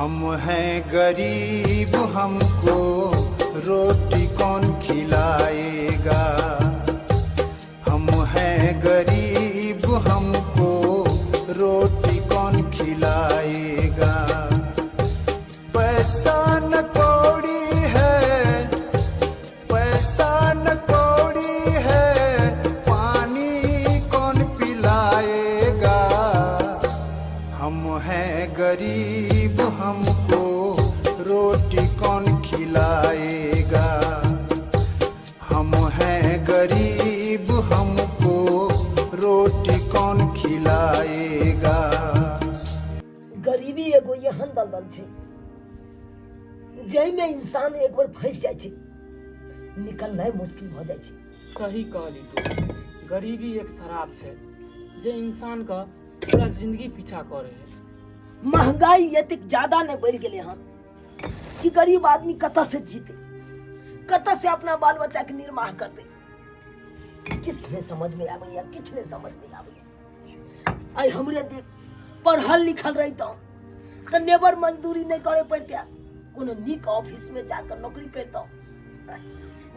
हम हैं गरीब हमको रोटी कौन खिलाएगा। हम हैं गरीब हमको रोटी कौन खिलाएगा। पैसा न कौड़ी है, पैसा न कौड़ी है, पानी कौन पिलाएगा। हम हैं गरीब हमको रोटी कौन खिलाएगा। हम हैं गरीब हमको रोटी कौन खिलाएगा। गरीबी एगो एहन दलदल छै जाहिमे इंसान एक बार फंसि जाइ छै, निकलनाइ मुश्किल भऽ जाइ छै। सही कहली तू, गरीबी एक शराब छै जे इंसान के पूरा जिंदगी पीछा करे है। महंगाई एतेक ज्यादा नहि बढ़ि गेलै हन कि गरीब आदमी कतऽ से जीते, कतऽ से अपना बाल बच्चा के निर्वाह करते। किछु नहि समझ में आबैया, किछु नहि समझ में आबैया। आइ हमरे देख, पढ़ल लिखल रहितहुँ तऽ लेबर मजदूरी नहि करे पड़िते, कोनो नीक ऑफिस में जाकर नौकरी करितहुँ।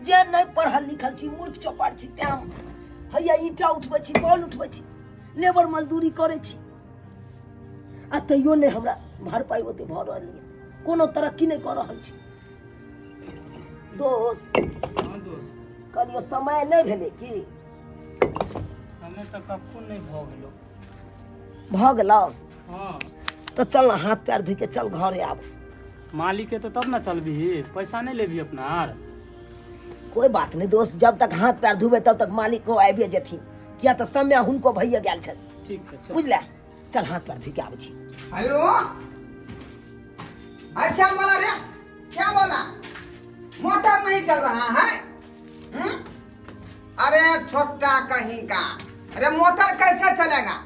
जे नहि पढ़ल लिखल छी, मूर्ख चौपाड़ छी, तें हम हैया ईंटा उठबै छी, बॉल उठबै छी, लेबर मजदूरी करै छी, आ तैयो नहि हमरा भरपाई ओते भऽ रहल यऽ, कोनो तरक्की नहि कऽ रहल छी। दोस्त। हाँ दोस्त। कहलियौ समय नहि भेलै की? समय तऽ कखनो नहि भऽ गेलो। भऽ गेलौ? हाँ। तऽ चल ने, हाथ पैर धोइ के चल घरे आब। मालिक के तऽ तब ने चलबही, पैसा नहि लेबही अपना आर? कोई बात नहीं दोस्त, जब तक हाथ पैर धोबे तब तक मालिक को आबिए जेथिन, किया तऽ समय हुनको भइए गेल छनि। ठीक छै, चल। बुझले, चल हाथ पैर धोइ के आबै छी। हेलो, अरे क्या बोला रे, क्या बोला? मोटर नहीं चल रहा है? हुँ? अरे छोटा कहीं का, अरे मोटर कैसे चलेगा?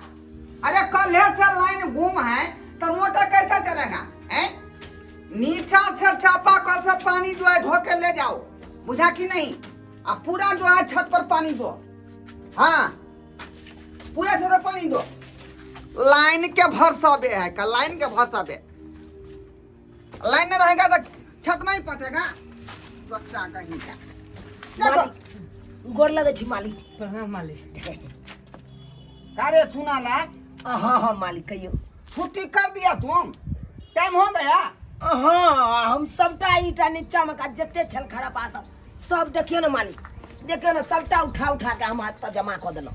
अरे कल से लाइन गुम है तो मोटर कैसे चलेगा? हैं? नीचा से चापा कल से पानी जो है ढो के ले जाओ, बुझा कि नहीं? अब पूरा जो है छत पर पानी दो, हाँ पूरा छत पर पानी दो। लाइन के भरसा बे है का, लाइन के भरसा बे, लाइन नहीं रहेगा तो छत नहीं पटेगा। बच्चा कहीं का। देखो। मालिक गोर लगे छी मालिक। प्रणाम मालिक। का रे चुना लाल? हाँ हाँ मालिक कहियो। छुट्टी कर दिया तुम, टाइम हो गया? हाँ, हम सबटा ईटा नीचा में का जते छल खराब सब सब देखियो ना मालिक, देखियो ना सबटा उठा उठा के हम हाथ पर जमा कऽ देलहुँ।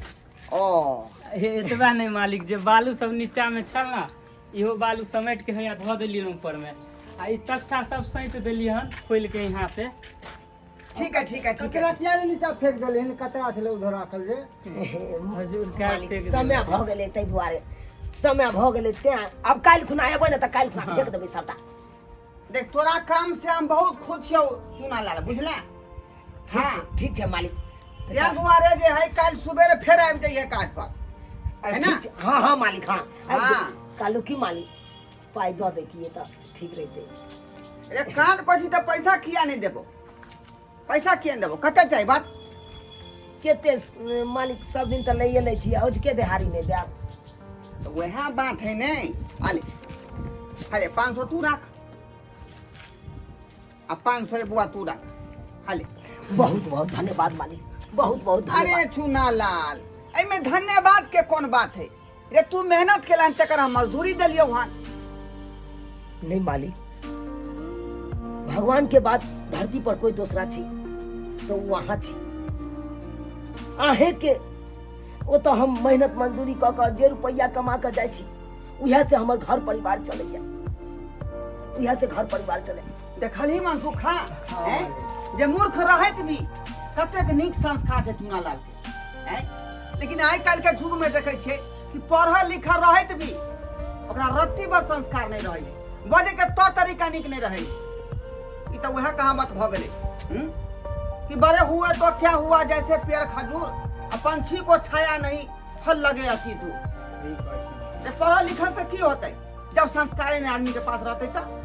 ओ हे, एतबा नहि मालिक, जे बालू सब नीचा में छल ना, इहो बालू समेट के हैया धऽ देलियै ऊपर में, आ ई तख्ता सब सैंत देलियै हन खोलि के यहाँ पे। ठीक है, ठीक है, ठीक है। कचरा किया नहीं नीचा फेंक देले हन? कचरा छलै उधर राखल जे। हजूर, क्या मालिक, फेंक समय देलियै? भऽ गेलै ताहि दुआरे, समय भऽ गेलै तें। आब काल्हि खुना एबै ने तऽ काल्हि खुना फेंक देबै सबटा। देख, तोरा काम से हम बहुत खुश छियौ चुना लाल, बुझले? ठीक हाँ। छै, ठीक छै मालिक। ताहि दुआरे जे है काल्हि सुबेरे फेर आबि जइहे काज पर, है ना? ठीक छै, हाँ हाँ मालिक, हाँ आबि हाँ। जेबै। काल्हू की मालिक पाइ दऽ दैतियै तऽ ठीक रहितै। अरे काज करै छी तऽ पैसा किया नहि देबो? पैसा किया नहि देबो? कते चाही बात? कते मालिक, सब दिन तऽ लैए लै छी, औजके देहारी नहि देब। तऽ वएह बात है ने। आले अरे 500 तू राख आ 500 बुआ तू राख, हाले। बहुत बहुत धन्यवाद मालिक, बहुत बहुत धन्यवाद। अरे चुना लाल, एहिमे धन्यवाद के कोन बात है रे? तू मेहनत केला तकर हम मजदूरी देलियौ हन। नहीं मालिक, भगवान के बाद धरती पर कोई दूसरा छी तो वहां छी आहे के। ओ तो हम मेहनत मजदूरी कऽ कऽ जे रुपैआ कमा कऽ जाइ छी, उएह से हमर घर परिवार चलैया, उएह से घर परिवार चले। देखलही मनसुखा, हैं? जे मूर्ख रहैत भी कतेक नीक संस्कार छै चुना लाल के, हैं? लेकिन आइ काल्हि के युग में देखै छियै कि पढ़ल लिखल रहैत भी ओकरा रत्ती भर संस्कार नहि रहै छै, बजै के तौर तरीका नीक नहि रहै छै। ई तऽ वएह कहावत भऽ गेलै, हम्म? कि बड़े हुए तो क्या हुआ जैसे पेड़ खजूर, आ पंछी को छाया नहीं फल लगे अति दूर। सही कहै छी। जे पढ़ल लिखल से की होतै जब संस्कार नहि आदमी के पास रहतै? तऽ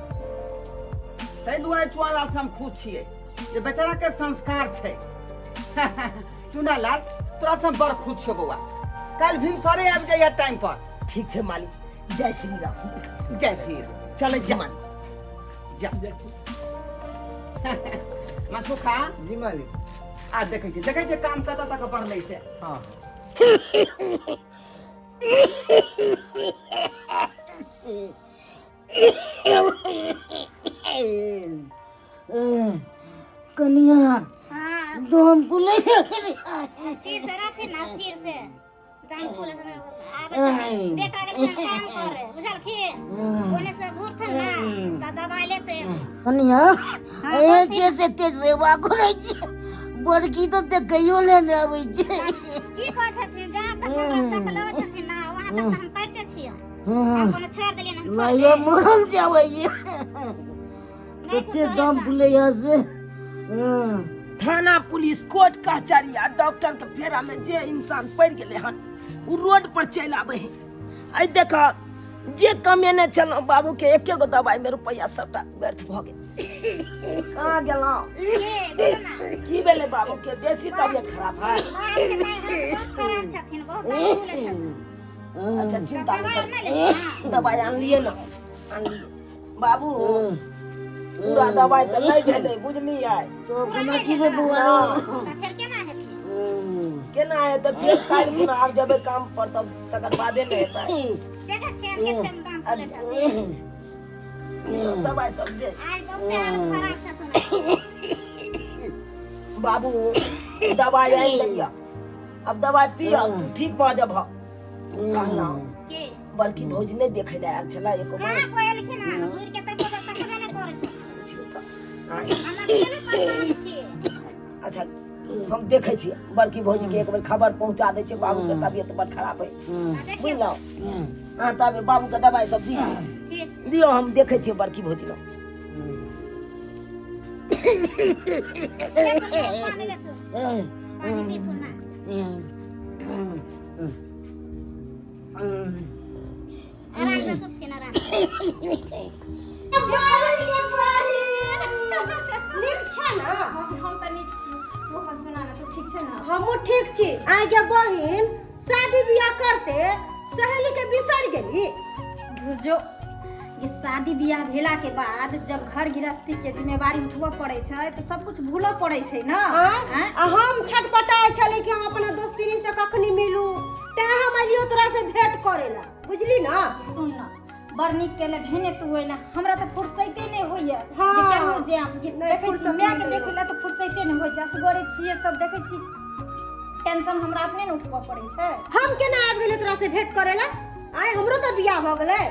ताहि दुआरे चुआलाल से हम खुश छियै जे बेचारा के संस्कार छै। चुनालाल, तोरा से हम बड़ खुश छियौ बौआ। काल्हि भिनसरे आबि जाइए टाइम पर। ठीक छै मालिक, जय श्री राम। जय श्री राम। चलै छी मालिक। जा। जाइ छी। मनसुखा। जी मालिक। आ देखै छी, देखै छी काम कतऽ तक बढ़लै से। हँ। कनिया। हाँ। दम फुलै। स्थिर से रहथिन ना, स्थिर से दम फूल आबै छै। बेटा के काम करे बुझलखिन, ओने से घुरथिन ना तऽ दवाई लेते। कनिया, ए जे से ते सेवा करै छी, बड़की तऽ देखैयो ले नहि आबै छै। की कहै छथिन, जहाँ तक हमरा सक लगै छथिन ना वहाँ तक तऽ हम करिते छियै। हम कोनो छोड़ि देलियै ना? लाइए मरल जाबै कते दम फुलैया से। थाना पुलिस कोर्ट कचहरी आ डॉक्टर के फेरा में जे इंसान पड़ गेले हन उ रोड पर चलि आबै है। आइ देख जे कमेने छलहुँ बाबू के एके गो दवाई में रुपैआ सबटा व्यर्थ भऽ गेल। कहाँ गेलहुँ? की भेलै बाबू के? बेसी तबियत खराब है? बहुत खराब छथिन, बहुत दम फूलै छथिन। अच्छा, चिंता दवाई नहीं नहि लेथिन? कर, दवाई आनलियै ना, आनलियै बाबू। पूरा दवाई तऽ नहि भेलै, बुझलियै तो? कोना की बौआ? तऽ फेर केना हेतै? केना हेतै फेर? काल्हि खुना आब जेबै काम पर तब तकर बादे ने हेतै। देखै छियै कते दम फूलै छथिन। दवाई सब दे। आइ बहुते हालत खराब छथिन। बाबू, दवाई आनि लेलियै, आब दवाई पिय, तू ठीक भऽ जेबह। कहलहुँ की? बड़की भौजी नहि देखै लए आयल छलै एको बेर? कहाँ कोइ एलखिन हन? घुरि के तऽ तकबे नहि करै छथिन। पुछियौ तऽ आँय। हम अकेले परेशान छियै। अच्छा, हम देखै छियै बड़की भौजी के, एक बेर खबर पहुंचा दै छियै, बाबू के तबियत बड़ खराब है। आ देखियौ। बुझलहुँ? अहाँ तब बाबू के दवाई सब दियौ। ठीक छै। दियौ, हम देखै छियै बड़की भौजी लग। पानी लेतू, पानी पीथुन ना। आराम से सुतथिन, आराम से। नीक छै ने? हम तऽ नीक छी, तू अपन सुना ने, तू ठीक छै ने? हमहूँ ठीक छी। आइ बहिन, शादी बियाह करते सहेली के बिसरि गेली? बुझो ये, शादी बियाह भेला के बाद जब घर गृहस्थी के जिम्मेवारी उठबऽ पड़ै छै तऽ सब कुछ भूलऽ पड़ै छै ने। आँय? आँय? आ हम छटपटाइ छली कि हम अपना दोस्तिनी से कखनी मिलू, तें हम एलियो तोरा से भेंट करे ला, बुझली ना? सुन न, बड़ नीक केले भेने तू एला, हमरा तऽ फुर्सैते नहि होइया जे केहू जायब जे नहि, देखै छी फुर्सत माय के नहि। देखै ला तऽ फुर्सैते नहि होइ छै। असगरे छियै सब, देखै छी टेंशन हमरा अपने ने उठबऽ पड़ै छै। हम केना आबि गेलियो तोरा से भेंट करे ला? आइ हमरो तऽ बियाह भऽ गेलै,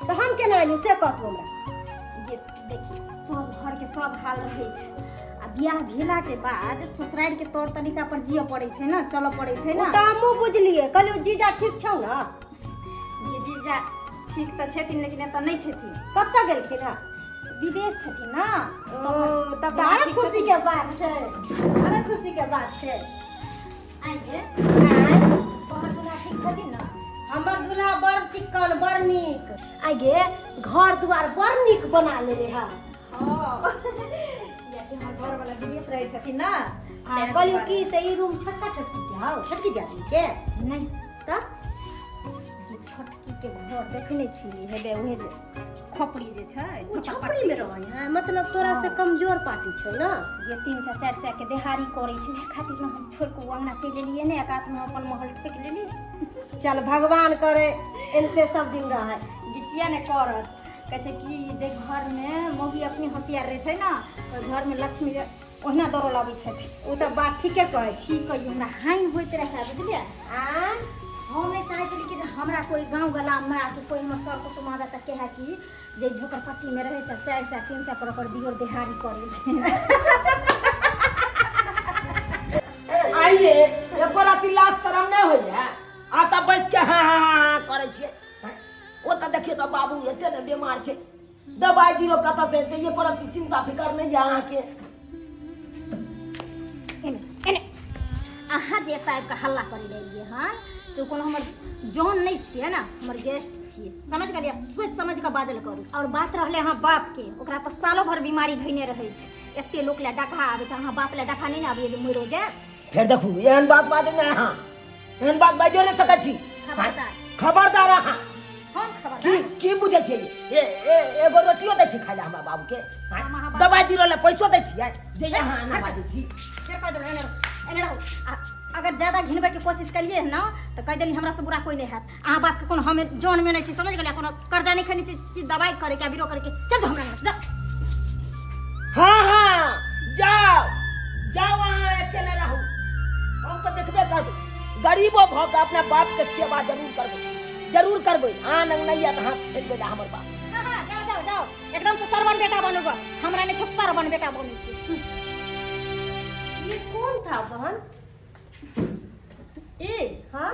तऽ हम केना एलू से कह तू हमरा। ये देखी, सब घर के सब हाल रहै छै आ बियाह भेला के बाद ससुरारि के तौर तरीका पर जियऽ पड़ै छै ने, चलऽ पड़ै छै ओ ने। तऽ हमहूँ बुझलियै। कहलियौ जीजा ठीक छौ ने? ये जीजा ठीक तऽ छथिन, लेकिन एतऽ नहि छथिन। कतऽ गेलखिन हँ? विदेश छथिन ने। ओ, तब तऽ आरो खुशी के बात छै, आरो खुशी के बात छै। आइ जे आँय? तोहर दूल्हा ठीक छथिन ने? हमर दूल्हा बड़ चिक्कन, बड़ नीक। आइ गे, घर दुआर बड़ नीक बना लेले हँ। हँ, कियाकि हमर घरवाला विदेश रहै छथिन ने। आ कहलियौ की से ई रूम छोटका छोटकी के हौ, छोटकी दियादनी के? नहि। तऽ? ई छोटकी के घर देखने छी हेबे, उहे जे खोपड़ी जे छै। ओ झोपड़ी में रहै है, मतलब तोरा से कमजोर पार्टी छौ ना? जे 300 400 के देहारी करै छै, ओहे खातिर ने हम छोड़ि कऽ ओ अंगना चलि एलियै ने, एकातमे अपन महल ठोकि लेली। चल, भगवान करे एनते सब दिन रहे। जे किया ने करत? कहै छै कि जे घरमे मौगी अपने होशियार रहै छै ने, ओहि घरमे लक्ष्मी ओहिना दौड़ल अबै छथि। ओ तऽ बात ठीके कहै छी। की कहियौ, हमरा हानि होइत रहए, बुझलियै? आ हम नहि चाहै छलियै कि जे हमरा कोइ गाँव गलामे आके कोइ हमर सर कुटुम्ब आबे तऽ कहै कि जे झोकरपट्टीमे रहै छै, 400 300 पर ओकर दियोर देहारी करै छै। आइए एको राति लाज शरम नहि होइए आ तऽ बैस के हाँ हाँ हाँ हाँ करै छियै? ओ तऽ देखियौ तऽ बाबू एते ने बीमार छै, दबाइ दियौ, कतऽ से एतै? एको रत्ती चिंता फिकर नहि यऽ अहाँके। एने एने अहाँ जे एतऽ आबि कऽ हल्ला करै लए एलियै हन से कोनो हमर जौन नहि छियै ने, हमर गेस्ट छियै, समझ गेलियै? सोचि समझि कऽ बाजल करू। आओर बात रहलै अहाँ बापके, ओकरा तऽ सालो भरि बीमारी धैने रहै छै। एते लोक लए डका आबै छै, अहाँ बाप लए डका नहि ने आबैए जे मरियो जायत। फेर देखू, एहन बात बाजू ने अहाँ, एहन बात बाजियो नहि सकै छी। खबरदार। खबरदार अहाँ। हम की खबरदार? की की बुझै छियै ए ए एगो रोटियो दै छी खाइ लए हमरा बाबूके आँय? दबाइ दिरो लए पैसो दै छियै जे यहाँ एना बाजै छी। फेर कह देबै, एने रहू, एने रहू। आ अगर ज्यादा घिनबै के कोशिश करिए ना तऽ कहि देली हमरा से बुरा कोई नहीं हैत। अहाँ बाप के कोनो हमें जौन में नहीं छी, समझ गेलियै? कोनो कर्जा नहीं खैने छी कि दवाई करे के बीरो करे के। चल जाओ हमरा लग, जा। हाँ हाँ, जाओ जाओ, अहाँ अकेले रहू, हम तऽ देखबे करबै। गरीबो भऽ कऽ अपना बाप के सेवा जरूर करबै, जरूर करबै। अहाँ लग नहि यऽ तऽ हाथ फेकबै लए हमर बाप। हाँ हाँ, जाओ जाओ जाओ, एकदम से सरवन बेटा बनूगा, हमरा नहीं छै सरवन बेटा बनू। ये कौन था बहन? ए हाँ,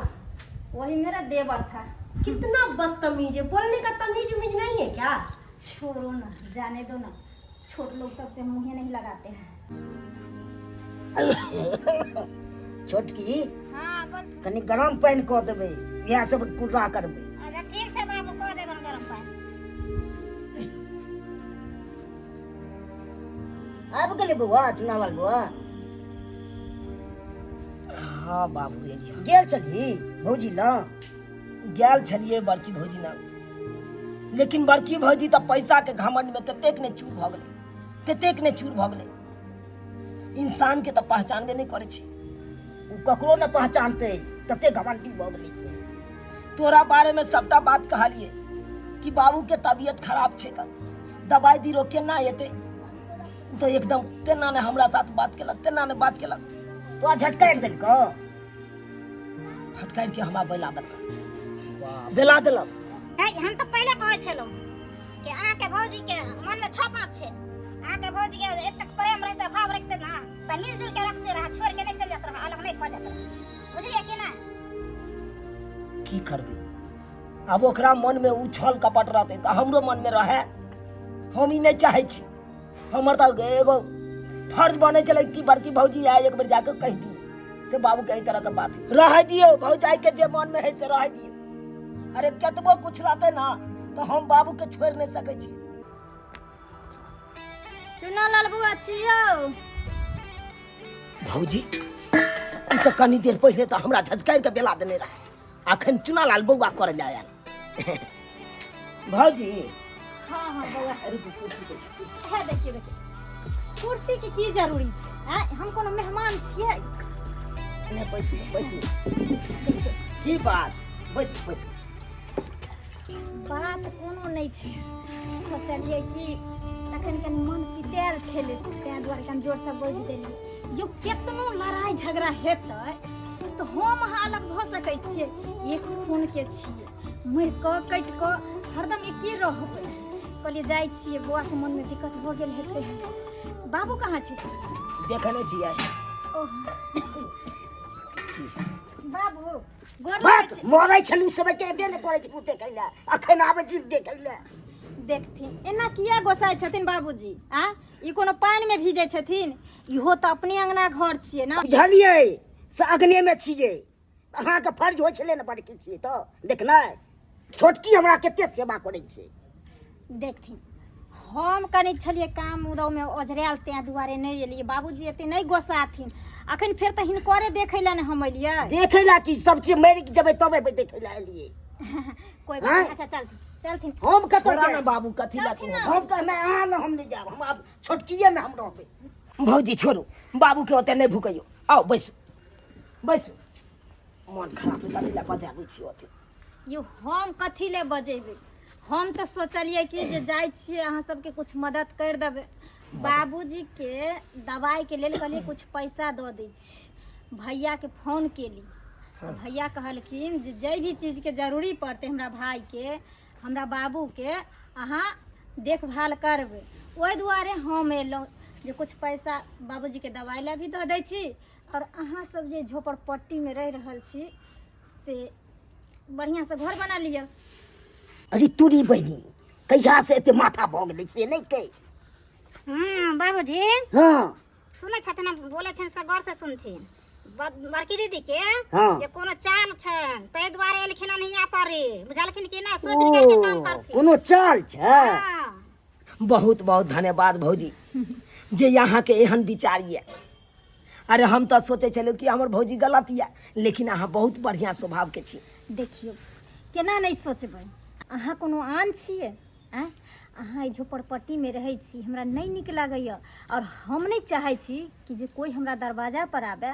वही मेरा देवर था। कितना बदतमीज है, बोलने का तमीज उमीज नहीं है क्या? छोड़ो ना, जाने दो ना, छोट लोग सबसे मुँह नहीं लगाते हैं। छोटकी। हाँ, बोल। कनि गरम पानि कऽ देबै, इएह सब कुर्रा करबै। अच्छा, ठीक छै बाबू, कऽ देबन गरम पानि। आबि गेलै बौआ चुनावल बौआ? हाँ बाबू, एलियै। गेल छलही भौजी लग? गेल छलियै बड़की भौजी लग, लेकिन बड़की भौजी तऽ पैसाके घमंडमे ततेक ने चूर भऽ गेलै, ततेक ने चूर भऽ गेलै, इंसानके तऽ पहचानबे नहि करै छै। ओ ककरो ने पहचानतै, तते घमंडी भऽ गेलै से। तोरा बारेमे सबटा बात कहलियै कि बाबूके तबियत खराब छै, कल दबाइ दिरो केना एतै, तऽ एकदम तेना ने हमरा साथ बात केलक, तेना ने बात केलक। तोरा झटकारि देलकौ? फटकारि के हमरा बेला देलक, बेला देलक। है, हम तऽ पहिले कहै छलहुँ कि अहाँके भौजीके मनमे छओ पाँच छै। अहाँके भौजीके एतेक प्रेम रहिते, भाव रखते ना, तऽ मिलजुल के रखते रह, छोड़ के नहीं चल जात रह, अलग नहीं भऽ जात रह, बुझलियै कि ना? की करबै आब, ओकरा मनमे ओ छल कपट रहतै तऽ हमरो मनमे रहै। हम ई नहि चाहै छी। हमर तऽ एगो फर्ज बनै छलै कि बड़की भौजी आए, एक बेर जाके कहि दिए से बाबूके एहि तरहके बात है। रहै दियौ, भौजाइके जे मनमे है से रहै दियौ। अरे कतबो कुछ रहतै ना तऽ हम बाबूके छोड़ि नहि सकै छी। चुना लाल बुआ छियौ। भौजी, ई तऽ कनी देर पहिले तऽ हमरा झझकारि के बेला देने रहै, अखन चुनालाल बौआ करे लए आयल। भौजी। हाँ हाँ बौआ। रुकू, कुर्सी दै छी, कुर्सी। है, देखिए देखिए, कुर्सी के की जरूरी छै? आँय, हम कोनो मेहमान छियै? नहि, बैसू बैसू, की बात, बैसू बैसू। बात कोनो नहि छै, सोचलियै कि तखन कनि मन पितायल छलै, ताहि दुआरे कनि जोरसँ बाजि देलियै। यौ, केतनो लड़ाइ झगड़ा हेतै तऽ हम अहाँ अलग भऽ सकै छियै? एक खूनके छियै, मरि कऽ कटि कऽ हरदम एके रहबै। कहलियै जाइ छियै, बौआके मनमे दिक्कत भऽ गेल हेतै। बाबू कहाँ छै? देखै नहि छियै। ओह बाबू, गोर बात लागै छी। मरै छलू सब के एबे नहि करै छै देखै लए, अखन आबै छी देखै लए। देखथिन, एना किया गोसाइ छथिन बाबूजी? आ ई कोनो पानिमे भीजै छथिन? इहो तऽ अपने अंगना घर छियै ने। बुझलियै से अग्नेमे छियै। अहाँके फर्ज होइ छलै ने, बड़की छियै तऽ देखनाइ। छोटकी हमरा कते सेवा करै छै। देखथिन, हम कनि छलियै काम उदौमे ओझरायल, ताहि दुआरे नहि एलियै। बाबूजी एते नहि गोसाथिन। अखन फेर तऽ हिनकरे देखै लए ने हम एलियै। देखै लए की, सब चीज मरि जेबै तब एबै देखै लए एलियै। कोई बात नहीं। अच्छा, चलथिन चलथिन। हम कतऽ छोड़ा ने जायब? बाबू, कथी लए चलथिन ना। हम कहना अहाँ ने, हम नहि जायब, हम आब छोटकिए मे हम रहबै। भौजी छोड़ू, बाबूके ओते नहि भुकैयौ। आउ बैसू बैसू, मन खराब है, कथी लए बजाबै छी ओते? यौ, हम कथी ले बजेबै? हम तऽ सोचलियै कि जे जाइ छियै, अहाँ सबके कुछ मदद करि देबै। बाबूजीके दबाइके लेल कहलियै कुछ पैसा दऽ दै छी। भैयाके फोन केली तऽ भैया कहलखिन जे जाहि भी चीजके जरूरी पड़तै हमरा भाइके, हमरा बाबूके अहाँ देखभाल करबै। ओहि दुआरे हम एलहुँ जे कुछ पैसा बाबूजीके दबाइ लए भी दऽ दै छी, आओर अहाँ सब जे झोपड़पट्टीमे रहि रहल छी से बढ़िआँसँ घर बना लिअ। अरे तोरी बहिनी, कहिया से एते माथा भऽ गेलै से नहि कहि। बाबूजी। हाँ। सुनै छथिन, हम बोलै छनि से गौर से सुनथिन। बड़की दीदी के हाँ। जे कोनो चाल छनि, ताहि दुआरे एलखिन हन हियाँ पर, बुझलखिन कि ना? सोच विचार के काम ओ करथिन। कोनो चाल छै? हाँ। बहुत बहुत धन्यवाद भौजी जे अहाँके एहन विचार यऽ। अरे हम तऽ सोचै छलहुँ कि हमर भौजी गलत यऽ, लेकिन अहाँ बहुत बढ़िआँ स्वभावके छी। देखियौ, केना नहि सोचबै? अहाँ कोनो आन छियै? आँय, अहाँ एहि झोपड़पट्टीमे रहै छी, हमरा नहि नीक लागैए। आओर हम नहि चाहै छी कि जे कोइ हमरा दरवाजापर आबय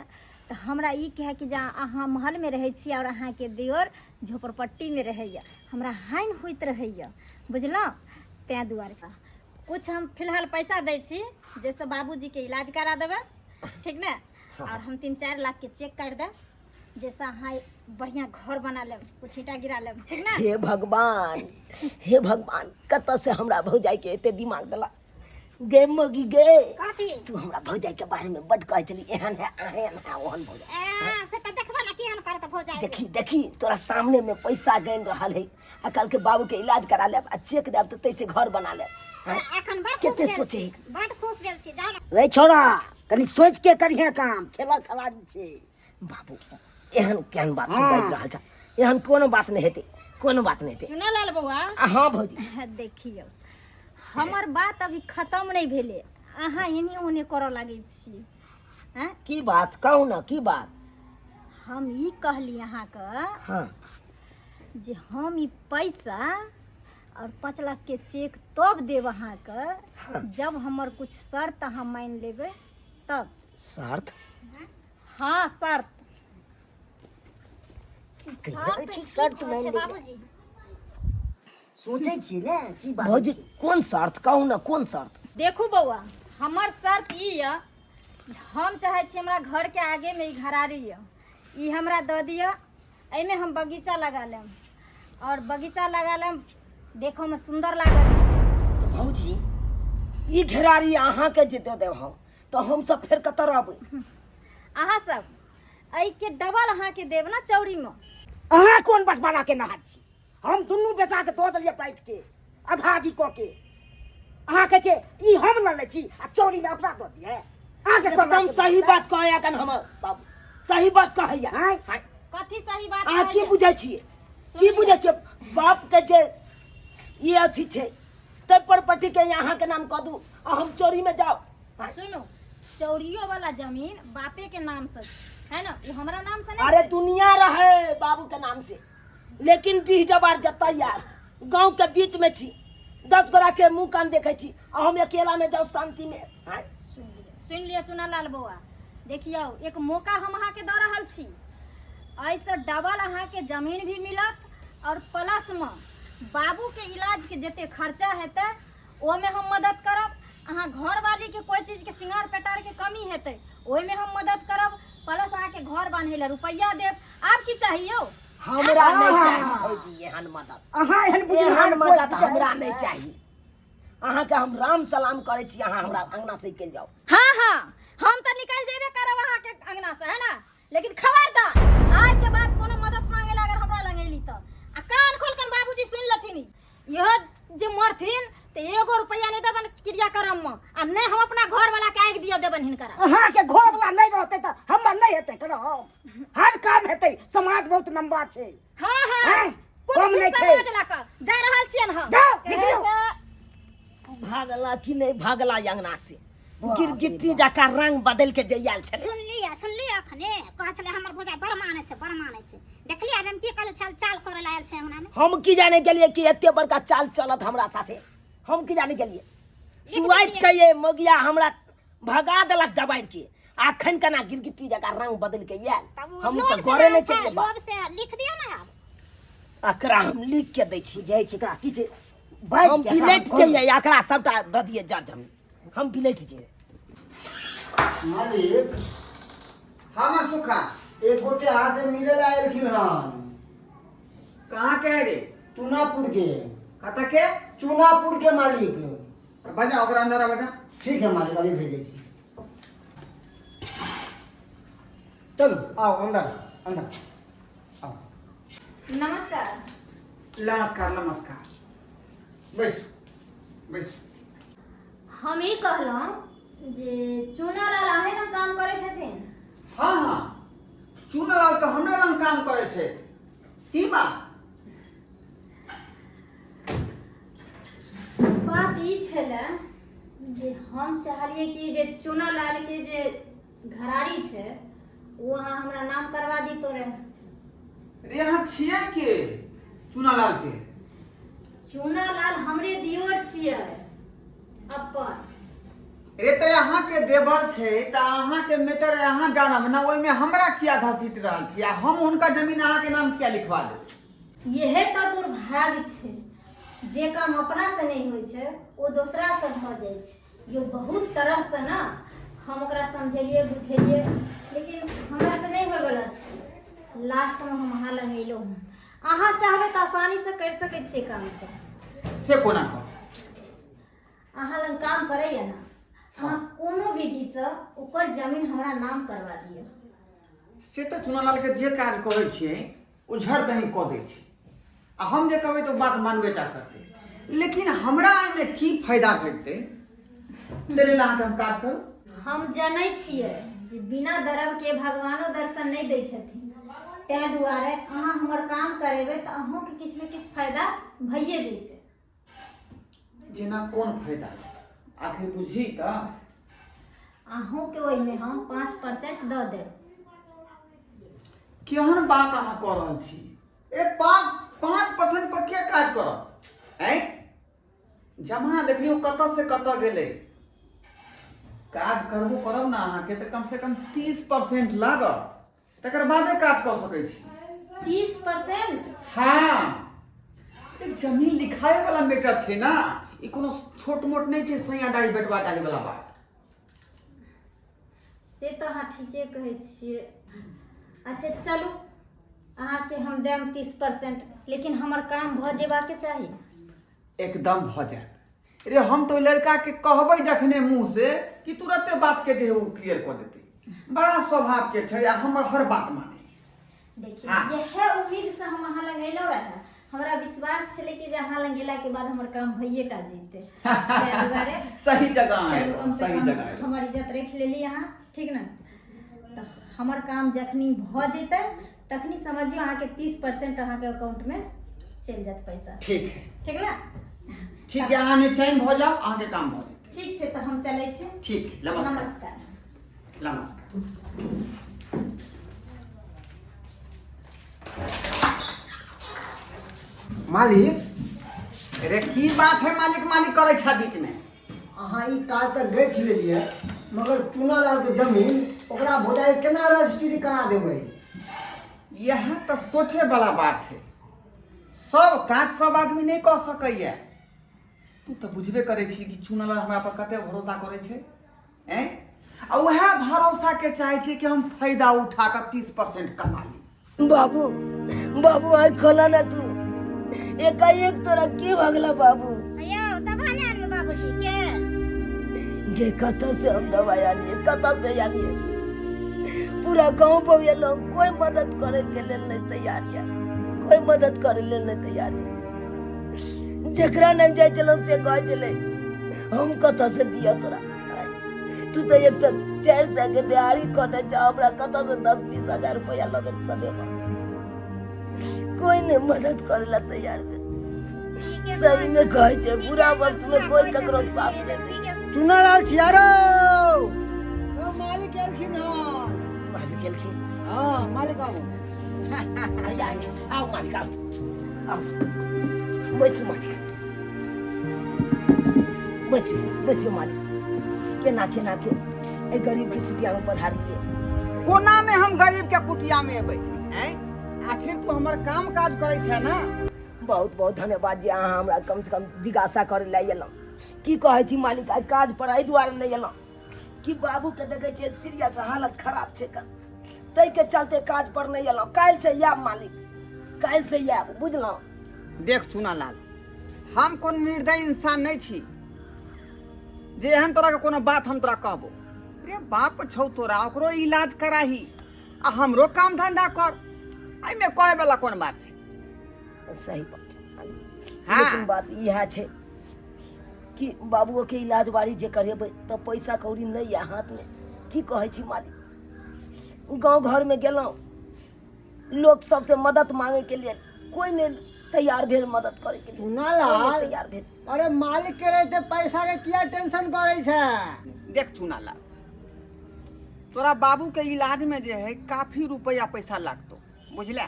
तऽ हमरा ई कहै कि जे अहाँ महलमे रहै छी आओर अहाँके दियोर झोपड़पट्टीमे रहैए। हमरा हानि होइत रहैए, बुझलहुँ? ताहि दुआरे कुछ हम फिलहाल पैसा दै छी जाहिसँ बाबूजीके इलाज करा देबै, ठीक ने? आओर हम 3-4 लाख के चेक काटि देब जाहिसँ अहाँ बढ़िया घर बना लेब, कुछ ईंटा गिरा लेब, ठीक ने? हे भगवान, हे भगवान, कतऽ से हमरा भौजाई के एते दिमाग देला गे मगी गे। कथी? तू हमरा भौजाई के बारे में बड कहै छली, एहन है एहन है ओहन भौजाई। ए, से तऽ देखबे ने केहन करत भौजाई। देखी देखी, तोरा सामने में पैसा गैन रहल है आ कल के बाबू के इलाज करा लेब आ चेक देब तऽ तैसे घर बना लेब। हाँ? एखन बड़ खुश कते भेल सोचे छी, बड़ खुश भेल छी, जाउ ने। रे छोरा, कनी सोच के करिहे काम, खेला खलाड़ी छै। बाबू, एहन केहन बात तू बाजि रहल छ? एहन कोनो बात नहि हेतै, कोनो बात नहि हेतै। चुना लाल बौआ। आ हाँ भौजी। देखियौ, हमर बात अभी खत्म नहि भेलै, अहाँ एने ओने करऽ लागै छी। हैं? की बात कहू ना, की बात? हम ई कहली अहाँके हाँ जे हम ई पैसा और 5 लाख के चेक तब देब अहाँके जब हमर कुछ शर्त अहाँ मानि लेबै तब। शर्त? हाँ, शर्त। ठीक, शर्त मानि लेबै। बाबूजी सोचै छी ने की बात। भौजी, कोन शर्त कहू ना, कोन शर्त? देखू बौआ, हमर शर्त ई यऽ, हम चाहै छी हमरा घर के आगे में ई घरारी यऽ, ई हमरा दऽ दिअ, एहिमे हम बगीचा लगा लेब और बगीचा लगा लेब, देखो में सुंदर लागत। तऽ भौजी, ई घेरारी अहाँके जे दऽ देब हम तऽ हम सब फेर कतऽ रहबै? अहाँ सब एहिके डबल अहाँके देब ना चौरी में। अहाँ कोन बटवारा के नहार छी? हम दुनू बेटा के दऽ देलियै बाँटि के, आधा आधी कऽ के। अहाँ कहै छियै ई हम लऽ लै छी आ चौरी में अपना दऽ दियै। अहाँके एकदम सही बात कहैया कन हमर बाबू, सही बात कहैया। आँय? आँय? कथी सही बात अहाँ की कहैया? बुझै छियै, की बुझै छियै? बाप के जे ई अथी छै तै प्रॉपर्टी के अहाँ के नाम कऽ दू आ हम चोरी में जाउ? सुनू, चौरियो वाला जमीन बापे के नाम से छै, है ना? वो हमरा नाम से नहीं अरे छै। दुनिया रहे बाबू के नाम से, लेकिन डीह जबार जतऽ यार गांव के बीच में छी, 10 गोरा के मुंह कान देखे छी आ हम अकेला में जाउ शांति में। आँय? सुन लिअ, सुन लिअ चुनालाल बौआ, देखियौ एक मौका हम अहाँके दऽ रहल छी, एहिसँ डबल अहाँके जमीन भी मिलत और प्लस में बाबू के इलाज के जते खर्चा हेतै ओहिमे हम मदद करब। अहाँ घरवाली के कोई चीज के श्रृंगार पेटार के कमी हेतै ओहिमे हम मदद करब, प्लस अहाँके घर बान्है लए रुपैआ देब। आब की चाही यौ? हमरा नहीं चाही भौजी एहन मदद। अहाँ एहन बुझू एहन मदद हमरा नहीं चाही। अहाँके हम राम सलाम करै छी, अहाँ हमरा अंगना से निकलि जाउ। हाँ हाँ, हम तऽ निकलि जेबे करब अहाँके अंगना से, है ना? लेकिन खबरदार, आज के बाद कोनो मदद मांगे ला अगर हमरा लग अयली तऽ आ कान खोल कन बाबूजी सुनि लथिन, इहो जे मरथिन तऽ एगो रुपैआ नहि देबनि क्रियाक्रम में आ नहि हम अपना घर वाला के आगि दिअ देबनि हिनकरा। अहाँके घर वाला नहि रहतै तऽ हमर नहि हेतै करम, हर काम हेतै। समाज बहुत लंबा छै। हाँ हाँ, हैं? कोन कम नहि छै। समाज लऽ कऽ जा रहल छियनि हम। जाउ, निकलू। भागला कि नहि भागला अंगना से? गिरगिट्टी जकाँ रंग बदल के जे आयल छलै। सुन लिअ, सुन लिअ, अखने कहै छलै हमर भौजाई बड़ मानै छै, बड़ मानै छै। देखलियै आब हम की कहलहुँ, छल चाल करै लए आयल छै अंगना में। हम की जाने गेलियै कि एते बड़का चाल चलत हमरा साथे, हम की जाने गेलियै? सुआइत के ये मोगिया हमरा भगा देलक दबारि के, अखन केना गिरगिट्टी जकाँ रंग बदल के आयल। तब हम लोभ तऽ से गौरे नहि आयल छै, केलियै बाप। लोभ से लिख दियौ ने आब। एकरा हम लिख के दै छी। बुझै छी एकरा की छै? बाजि हम के एकरा बिलटि हम जइयै, एकरा सबटा दऽ दियै जड़ जमीन, हम बिलटि जइयै। मालिक। हाँ माँ सुखा, एक गोटे अहाँ से मिले ला एलखिन हन। कहाँ के है रे? चुनापुर के। कतऽ के? चुनापुर के मालिक। बजा ओकरा अंदर बजा। ठीक है मालिक, अभी भेजै छी। चलू आओ अंदर, अंदर आओ। नमस्कार। नमस्कार नमस्कार, बैस बैस। हम ई कहलहुँ जे चूनालाल अहें लग काम करै छथिन? हाँ हाँ, चूनालाल तऽ हमरे लग काम करै छै। की बात? बात ई छलै जे हम चाहलियै कि जे चूनालाल के जे घरारी छै ओ अहाँ हमरा नाम करवा दी तोरे। रे अहाँ छियै के चूनालाल के? चूना लाल हमरे दियोर छियै अपन। रे तऽ अहाँके देवर छै तऽ अहाँके मैटर अहाँ जानब ने, ओहिमे हमरा किया घसीट रहल छी आ हम हुनका जमीन अहाँके नाम किया लिखवा देब? यहे तऽ दुर्भाग्य छै, जे काम अपना से नहि होइ छै ओ दोसरा से भऽ जाइ छै। यो बहुत तरह से ना हम ओकरा समझेलियै बुझेलियै, लेकिन हमरा से नहि होयवला छै। लास्ट में हम अहाँ लग अयलहुँ हँ, अहाँ चाहबै तऽ आसानी से करि सकै छियै कामके। से कोना कहू? अहाँ लग काम करैया ना, अहाँ कोनो विधिसँ ओकर जमीन हमरा नाम करवा दिअ। से तऽ चुनालाल के जे काज कहै छियै ओ झड़ दही कऽ दै छै, आ हम जे कहबै तऽ ओ बात मानबे टा करतै, लेकिन हमरा एहिमे की फायदा भेटतै ताहि लेल अहाँके हम काज करू? हम जनै छियै जे बिना दरब के भगवानो दर्शन नहि दै छथिन, ताहि दुआरे अहाँ हमर काम करेबै तऽ अहूँके किछु ने किछु फायदा भइए जेतै। जेना कोन फायदा आखिर बुझी तऽ? अहूँके ओहिमे हम 5% दऽ देब। केहन बात अहाँ कऽ रहल छी? ए 5% पर के काज करत? आँय, जमाना देखलियौ कतऽ से कतऽ गेलै। काज करबो करब ने अहाँके तऽ कम से कम 30% लागत, तकर बादे काज कऽ सकै छी। 30%? हाँ, ई जमीन लिखाए वाला मैटर छै ना, ई कोनो छोट मोट नहि छै सैया डाही बेटवा डाही वाला बात। से तऽ अहाँ ठीके कहै छियै। अच्छा चलू, अहाँके हम देब 30%, लेकिन हमर काम भऽ जेबाके चाही। एकदम भऽ जायत। रे हम तऽ ओहि लड़का के कहबै जखने मुँह से कि तुरते बात के जे है ओ क्लियर कऽ देतै। बड़ा स्वभाव के छै आ हमर हर बात माने। देखियौ, इएह उम्मीद से हम अहाँ लग अयलहुँ रहए। हमरा विश्वास छलै कि जे अहाँ लग गेलाके बाद हमर काम भइए टा जेतै, ताहि दुआरे। सही जगह चलू, आयल, कम से सही कम जगह आयल। हमर इज्जत राखि लेली अहाँ, ठीक ने? तऽ हमर काम जखनी भऽ जेतै तखनी समझियौ अहाँके 30% अहाँके अकाउंटमे चलि जायत पैसा। ठीक है। ठीक ने? ठीक है, अहाँ निचैन भऽ जाउ, अहाँके काम भऽ जेतै। ठीक छै, तऽ हम चलै छी। ठीक है, नमस्कार। नमस्कार। नमस्कार। मालिक। अरे की बात है मालिक मालिक करै छा बीच में? अहाँ ई काज तऽ गछि लेलियै, मगर चूनालाल के जमीन ओकरा भौजाई केना रजिस्ट्री करा देबै? यह तऽ सोचे वाला बात है। सब काज सब आदमी नहि कऽ सकैया। तू तऽ बुझबे करै छी कि चूनालाल हमरा पर कते भरोसा करै छै। ऐं, आ उएह भरोसा के चाहै छै कि हम फायदा उठा कऽ 30% कमा ली। बाबू, बाबू, आँखि खोला ना तू, एकाएक तोरा की भगला बाबू? यौ दवा नहि आनबै बाबूजी के? गे कतऽ से हम दवाई आनिए, कतऽ से आनिए? पूरा गांव बउएलो, कोई मदद करे के लेल नहीं तैयार है, कोई मदद करे लेल नहीं तैयार है। जकरा नहीं जाय छलहुँ से कहै छलै हम कतऽ से दिअ तोरा, तू तऽ एक तऽ 400 के दिहाड़ी कटै छ, हमरा कतऽ से 10-20 हजार रुपया लगे से देबऽ? कोई नहीं मदद करे ला तैयार भेल। सही में कहै छै बुरा वक्त में कोई ककरो साथ नहीं दै। चुनालाल छियारो, ओ मालिक एलखिन हन। मालिक एलखिन? हाँ मालिक, आबू। आइया आइया, आओ मालिक, आओ आओ, बैसू मालिक, बैसू बैसू मालिक। केना केना के एहि गरीब के कुटिया में पधारलियै? कोना ने हम गरीब के कुटिया में एबै? ऐं, आखिर तू हमर काम काज करै छै ना। बहुत बहुत धन्यवाद जे अहाँ हमरा कम से कम जिज्ञासा करे लए एलहुँ। की कहै छी मालिक, आज काज पर एहि दुआरे नहि एलहुँ कि बाबूके देखै छियै सीरियस हालत खराब छै, ताहिके चलते काज पर नहि एलहुँ। काल्हि से आयब मालिक, काल्हि से आयब, बुझलहुँ? देख चुनालाल, हम कोन निर्दयी इंसान नहीं छी जे एहन तरह के कोनो बात हम तोरा कहबो। रे बाप छौ तोरा, ओकरो इलाज कराही आ हमरो काम धंधा कर, एहिमे कहे वाला कोन बात छै? सही बात मालिक। हाँ। लेकिन बात इएह छै कि बाबुओ के इलाज बारी जे करेबै तऽ पैसा कौड़ी नहि यऽ हाथमे। की कहै छी मालिक, गाँव घरमे गेलहुँ लोक सबसे मदद मांगे के लिए, कोई नहीं तैयार भेल मदद करे के लिए। चुनालाल। कोई नहीं तैयार भेल। अरे मालिक के रहते पैसा के किया टेंशन करै छै? देख चुनालाल, तोरा बाबू के इलाज में जे है काफी रुपया पैसा लागतो, बुझले?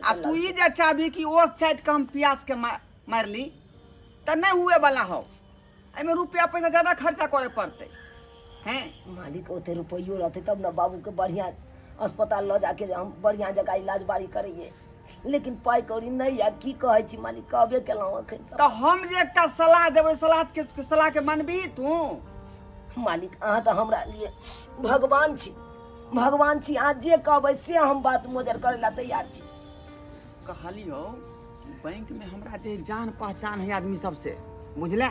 आ तू ई जे चाहबी कि ओ चाटि के हम प्यास के मारली तऽ नहि हुए वाला हौ। एहिमे रुपया पैसा ज्यादा खर्चा करे पड़तै। हैं मालिक ओते रुपैयो रहतै तब ने बाबूके बढ़िआँ अस्पताल लऽ जाके हम बढ़िआँ जगह इलाज बारी करैए, लेकिन पाइ कौड़ी नहि यऽ। की कहै छी मालिक, कहबे केलहुँ एखन सब। तऽ हम जे एकटा सलाह देबै, सलाह के मानबही तू? मालिक अहाँ तऽ हमरा लिए भगवान छी, भगवान छी। अहाँ जे कहबै से हम बात मोजर करै ला तैयार छी। कहलियौ कि बैंक में हमरा जे जान पहचान है आदमी सबसे, बुझले,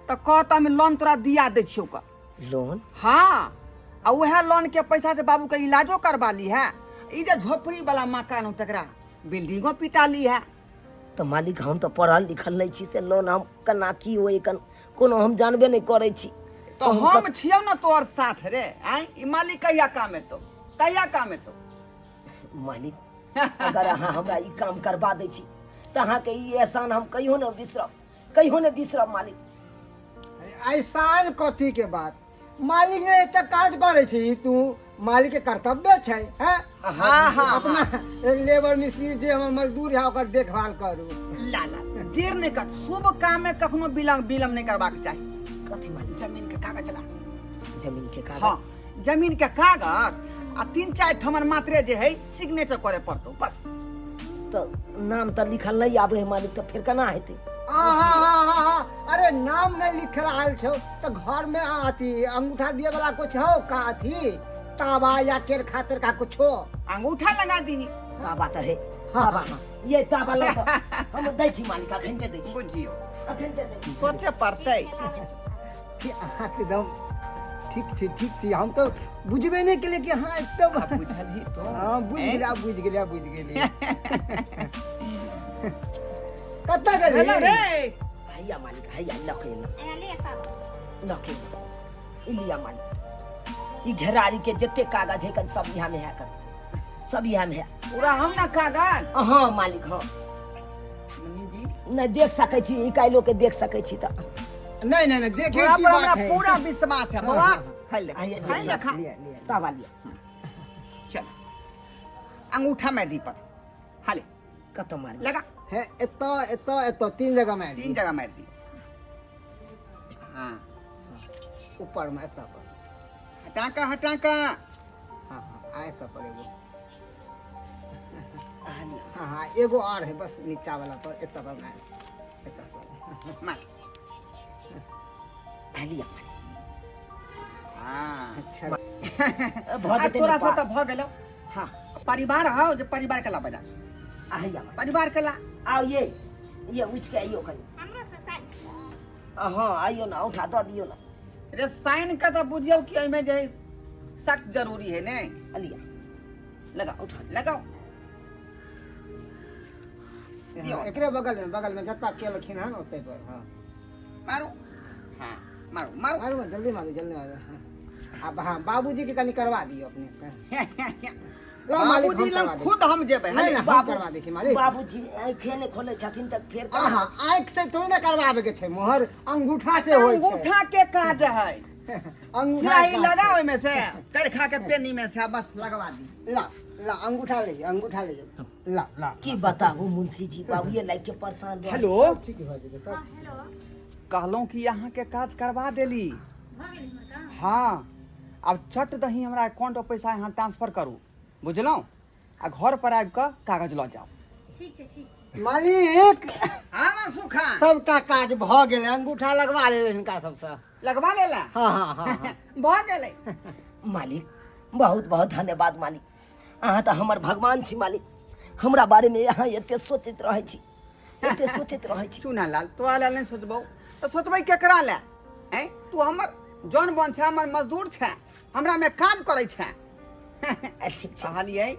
तऽ कह तऽ हम लोन तोरा दिया दै छियौ का। लोन? हाँ, आ उएह लोन के पैसा से बाबू के इलाजो करवा ली है, ई जे झोपड़ी वाला मकान हो तकरा बिल्डिंगो पिटा ली है। तऽ मालिक हम तऽ पढ़ल लिखल नहि छी, से लोन हम केना की होइ कन कोनो हम जानबे नहि करै छी। तो हम छियौ ने तोहर साथ रे। आँय, ई मालिक कहिया काम एतौ, कहिया काम एतौ? मालिक अगर अहाँ हमरा ई काम करबा दै छी तऽ अहाँके ई एहसान हम कहियो नहि बिसरब, कहियो नहि बिसरब मालिक। एहसान कथी के बात मालिक ने एते काज करै छी तू, मालिक के कर्तव्य छै हैं? हाँ, हाँ, अपना लेबर मिस्त्री जे हमर मजदूर है ओकर देखभाल करू। ला ला देर नहीं कर, शुभ काम में कखनो विलम्ब विलम्ब नहीं करबाक चाही। कथी मालिक? जमीन के कागज ला। जमीन के कागज? हाँ, जमीन के कागज आ 3-4 ठमन मात्रे जे है सिग्नेचर करे पड़तो बस। तऽ नाम तऽ लिखल नहीं आबे है मालिक, तऽ फेर केना हेतै? आहा, अरे नाम नहीं लिख रहल छौ तऽ घर में अथी अंगूठा दिए वाला कुछ हो का, अथी तावा या केर खातिर का कुछ हो? अंगूठा लगा दी। तावा तऽ है। हाँ, तावा। हाँ। ये तावा लऽ कऽ हम दै छी मालिक, अखन दे दै छी। बुझियो अखन दे दै छी। सोचे पड़तै। अहाँ एकदम ठीक छी, ठीक छी। हम तऽ बुझबे नहि केलियै कि अहाँ एकदम आब बुझलही तो? हाँ, बुझि गेलियै, आब बुझि गेलियै, आब बुझि गेलियै। कतऽ गेली? हेलो रे। हैया मालिक, हैया लऽ के एलहुँ। एना ले तावा। लऽ के एलहुँ। ई लिअ मालिक, ई घेरारी के जते कागज है कन सब यहाँ में है, कन सब यहाँ में है। पूरा हम ना कागज? हाँ मालिक, हाँ। नहि देख सकै छी, ई काल्हिो के देख सकै छी तऽ। नहीं नहीं नहीं, देखे तोरा की पर बात हमरा है। पूरा विश्वास है बौआ। खाइ ले, आइए, खाइ ले, खा। लिया, लिया। तावा लिअ। चल अंगूठा मारि दी पर, हाले। कतऽ मारि? लगा। है एतऽ एतऽ एतऽ, 3 जगह मारि 3 जगह मारि दी। हाँ, ऊपर में एतऽ पर। हटा का, हटा का। हाँ हाँ, आ एतऽ पर एगो। हाँ हाँ, एगो और है बस नीचा वाला पर, एतऽ पर मारि, एतऽ पर मार। लिअ। हाँ। अच्छा। भऽ आ जेतै तोरा ने से तऽ पास? भऽ गेलौ। हाँ। परिवार हौ जे परिवार के ला बजा। आ हैया मालिक। परिवार के ला। आउ ये, ये उठि के आइयो कनि। हमरो से साइन। हाँ आइयो ना, उठा दऽ दियौ ना। रे साइन के तऽ बुझियौ कि एहिमे जे है सख्त जरूरी है ने। लिअ। लगाओ, उठा लगाओ। हाँ, एकरे बगल में, बगल में जत्ता केलखिन हन ओतै पर। हाँ मारू, हाँ मारू मारू। मारू, जल्दी मारू, जल्दी मारू। हाँ। अब हाँ बाबूजी के कनि करवा दियौ अपने से। लो मालिक, बाबूजी हम लग करवा दै खुद हम जेबै। नहीं, हले। नहीं, हम करवा दै छी मालिक। बाबूजी आँखे नहि खोलै छथिन तऽ फेर केना? आहा, आँखि से थोड़ी ना करवाबे के छै मोहर, अंगूठा से होइ छै। अंगूठा के काज है। अंगूठा स्याही के काज लगा छै। ओहिमे से करखा के पेनी में से बस लगवा दी। ला ला अंगूठा ले, अंगूठा ले, ला ला। की बताबू मुंशी जी, बाबूए लाइक के परेशान रहै हेलो। सब ठीक भऽ जेतै सब। हेलो। कहलहुँ कि अहाँके काज करवा देली। भऽ गेल हमर काम? हाँ, आब चट दही हमरा अकाउंट पर पैसा यहाँ ट्रांसफर करू, बुझलहुँ? आ घर पर आबि कऽ कागज लऽ जाउ। ठीक छै, ठीक छै मालिक। हाँ ना सुखा, सबटा काज भऽ गेलै, अंगूठा लगवा लेलै हिनका सबसँ। लगवा लेला? हाँ हाँ हाँ हाँ। भऽ गेलै। मालिक बहुत बहुत धन्यवाद मालिक, अहाँ तऽ हमर भगवान छी मालिक। हमरा बारेमे अहाँ एते सोचैत रहै छी, एते सोचैत रहै छी। चूना लाल, तोरा लेल नहि सोचबौ तऽ सोचबै केकरा लए? ऐं, तू हमर जन बन छै, हमर मजदूर छै, हमरा में काज करै छै। ठीक छै। कहलियै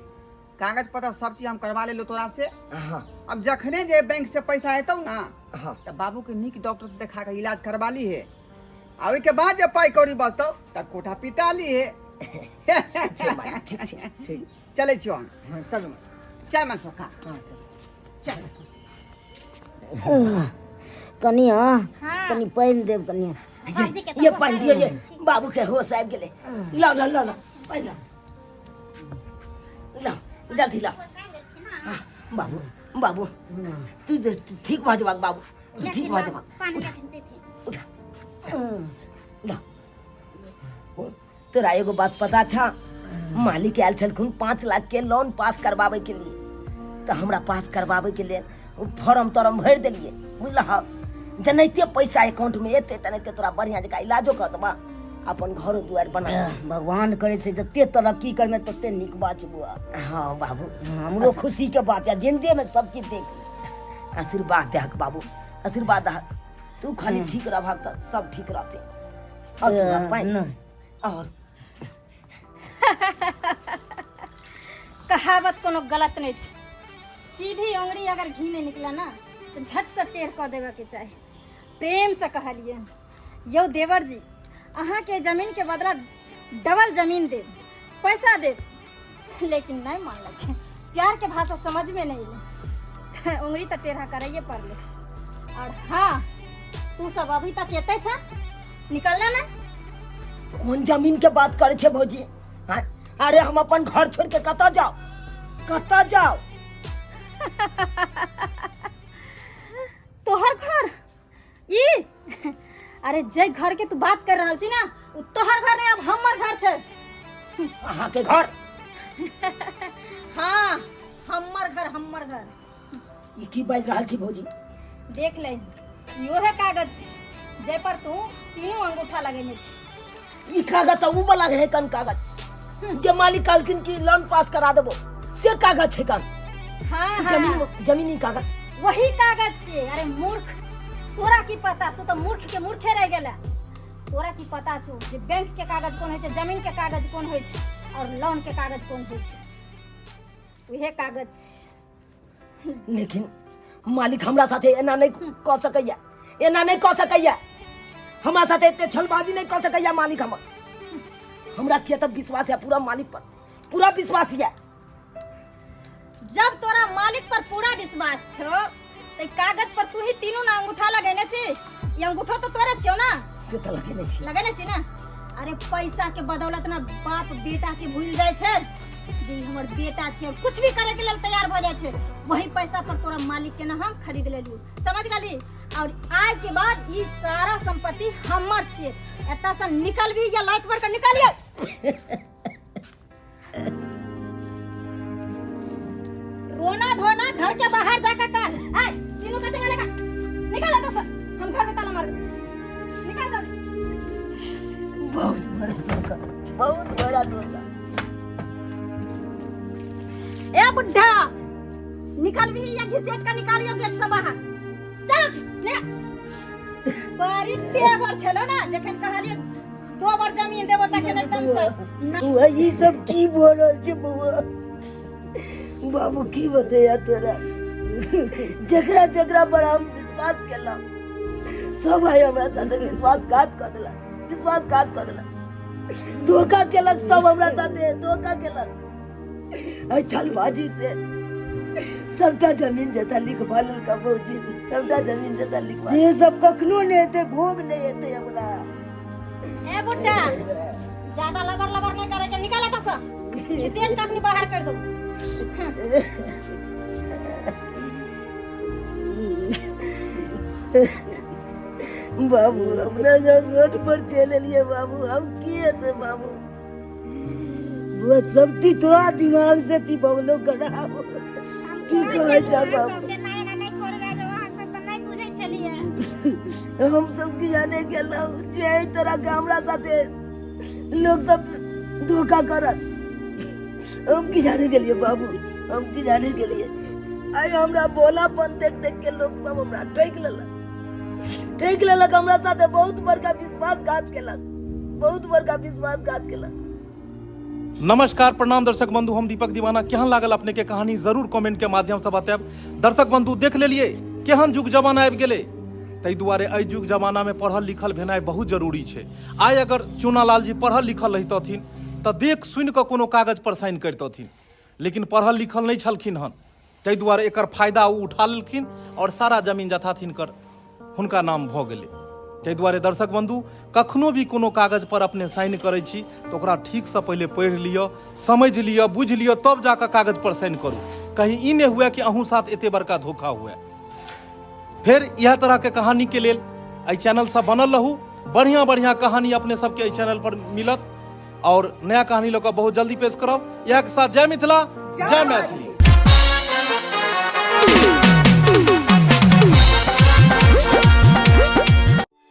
कागज पत्र सब चीज हम करवा लेलहुँ तोरा से। हाँ। अब जखने जे बैंक से पैसा एतौ ना, हाँ, तऽ बाबू के नीक डॉक्टर से देखा के इलाज करवा ली है, आ ओहिके बाद जे पाइ कौड़ी बचतौ तऽ कोठा पिटा ली है। ठीक छै मालिक, ठीक छै। ठीक। चलै छियौ हम। हाँ, चलू। चल मन सोखा। हाँ चलू। चल। कनिया, हाँ। कनि पानि देब कनिया। बाबूजी के ये तऽ पानि दियौ, ये बाबू के होश आबि गेलै। लाउ लाउ लाउ लाउ पानि लाउ, लाउ जल्दी लाउ। होश आबि गेलखिन। बाबू बाबू तू ठीक भऽ जेबाक बाबू, तू ठीक भऽ जेबाक। पानी लेथिन पीथिन। उठा ला। तोरा एगो बात पता छा? मालिक आयल छलखुन 5 लाख के लोन पास करवावे के लिए, तऽ हमरा पास करवावे के लेल फॉर्म तॉर्म भरि देलियै, बुझलह? जेनाहिते पैसा अकाउंट में एतै तेनाहिते तोरा बढ़िया जकाँ इलाजो कऽ देबा, अपन घरो दुआरि बना। भगवान करै छै जते तरक्की करमे तते नीक बात छै बौआ। हाँ बाबू, हमरो खुशी के बात है, जिंदे में सब चीज देख। आशीर्वाद दहक बाबू, आशीर्वाद दहक। तू खाली ठीक रहबहक तऽ सब ठीक रहतै। और तू पानि नहि। और कहावत कोनो गलत नहि छै, सीधी उंगली अगर घी नहि निकले ना तऽ झट से टेढ़ कऽ देबऽ के चाही। प्रेम से कहलियै यौ देवर जी, अहाँके जमीन के बदला डबल जमीन देब, पैसा देब, लेकिन नहि मानलक। प्यार के भाषा समझ में नहीं एलै, उंगली तऽ टेढ़ा करैए पड़लै। और हाँ, तू सब अभी तक एतै छ, निकलना ना? कोन जमीन के बात करे छे भौजी? हाँ? अरे हम अपन घर छोड़ के कतऽ जाओ, कतऽ जाओ? तोहर घर ई? अरे जे घर के तू बात कर रहल छी ना, उ तोहर घर नहीं, अब हमर घर छै। अहाँ के घर? हाँ, हमर घर, हमर घर। ई की बाजि रहल छी भौजी? देख ले, इहो है कागज जे पर तू तीनू अंगूठा लगेने छी। ई कागज तऽ उ वाला है कन कागज जे मालिक कहलखिन कि लोन पास करा देबो, से कागज छै कन? हाँ हाँ। जमीन, जमीनी कागज वही कागज छियै। अरे मूर्ख, तोरा की पता? तू तऽ मूर्ख के मूर्खे रह गेला। तोरा की पता छौ जे बैंक के कागज कोन होइ छै, जमीन के कागज कोन होइ छै और लोन के कागज कोन होइ छै? उहे कागज छै। लेकिन मालिक हमरा साथे एना नहीं कऽ सकैया, एना नहीं कऽ सकैया, हमरा साथे एते छलबाजी नहीं कऽ सकैया मालिक हमर। हमरा किया तऽ विश्वास है पूरा मालिक पर, पूरा विश्वास है। जब तोरा मालिक पर पूरा विश्वास छौ त कागज पर तू ही तीनू ना अंगूठा लगेने छी, ई अंगूठो तो तोरे छियौ ना? से तऽ लगेने छी। लगेने छी ना? अरे पैसा के बदौलत ना बाप बेटा के भूल जाय छै जे ई हमर बेटा छै, और कुछ भी करे के लेल तैयार भ जाय छै। वही पैसा पर तोरा मालिक के ना हम खरीद लेलियौ, समझ गेली? और आज के बाद ई सारा संपत्ति हमर छियै। एतऽ से निकल भी या लात मार के निकालियो। रोना धोना घर के बाहर जाकर कर। ए तीनों कहते हैं निकल एतऽ से, हम घर में ताला मार, निकल जल्दी। बहुत बड़ा धोखा, बहुत बड़ा धोखा। ए बुढ़ा, निकल भी या घिसेट कर निकालियो गेट से बाहर। चल उठ, निकल। बड़ी तेवर छलो ना जखन कहलियो दो बार जमीन देबो तखन एकदम से बौआ, ई सब की बोल रहल छै बौआ? बाबू की बतैया तोरा, जकरा जकरा पर हम विश्वास केलहुँ सब आइ हमरा साथे विश्वासघात कऽ देलक, विश्वासघात कऽ देलक, धोखा केलक, सब हमरा साथे धोखा केलक। एहि छलबाजी से सबटा जमीन जथा लिखवा लेलका भौजी, सबटा जमीन जथा लिखवा। से सब कखनो नहि हेतै, भोग नहि हेतै हमरा। ए बुड्ढा, ज्यादा लबर लबर नहीं करे के, निकाल एतऽ से, घिसेट के अखनी बाहर कर दो। बाबू, अपना सब रोड पर चलि एलियै बाबू, हम की हेतै बाबू? बौआ, सब ती तोरा दिमाग से ती बगलो खराब की कहै छ बाबू? एना एना नहि करबै, अहाँ सब तऽ नहि बुझै छलियै। हम सब की जाने गेलहुँ जे एहि तरह के हमरा साथे लोग सब धोखा करत। हम की जाने गेलियै बाबू, हम की जाने गेलियै। आइ हमरा भोलापन देख देख के लोग सब हमरा ठकि लेलक, ठकि लेलक, हमरा साथे बहुत बड़का विश्वासघात केलक, बहुत बड़का विश्वासघात केलक। नमस्कार, प्रणाम दर्शक बंधु, हम दीपक दीवाना। केहन लागल अपने के कहानी जरूर कमेंट के माध्यम से बतायब। दर्शक बंधु, देख लेलिए केहन जुग जमाना आबि गेलै, ताहि दुआरे एहि जुग जमाना में पढ़ल लिखल भेनाइ बहुत जरूरी छै। आइ अगर चूनालाल जी पढ़ल लिखल रहितथिन तऽ देख सुनि कऽ कोनो कागज पर साइन करितथिन, लेकिन पढ़ल लिखल नहि छलखिन हन, ताहि दुआरे एकर फायदा ओ उठा लेलखिन आओर सारा जमीन जथा हिनकर हुनका नाम भऽ गेलै। ताहि दुआरे दर्शक बंधु, कखनो भी कोनो कागज पर अपने साइन करै छी तऽ ओकरा ठीकसँ पहिले पढ़ि लिअ, समझि लिअ, बुझि लिअ, तब जाकऽ कागज पर साइन करू। कहीं ई नहि हुए कि अहूँ साथ एते बड़का धोखा हुए। फेर इएह तरहके कहानीके लेल एहि चैनलसँ बनल रहू। बढ़िया बढ़िया कहानी अपने सबके एहि चैनल पर मिलत और नया कहानी लऽ कऽ बहुत जल्दी पेश करब। इएह के साथ जय मिथिला, जय मैथिली।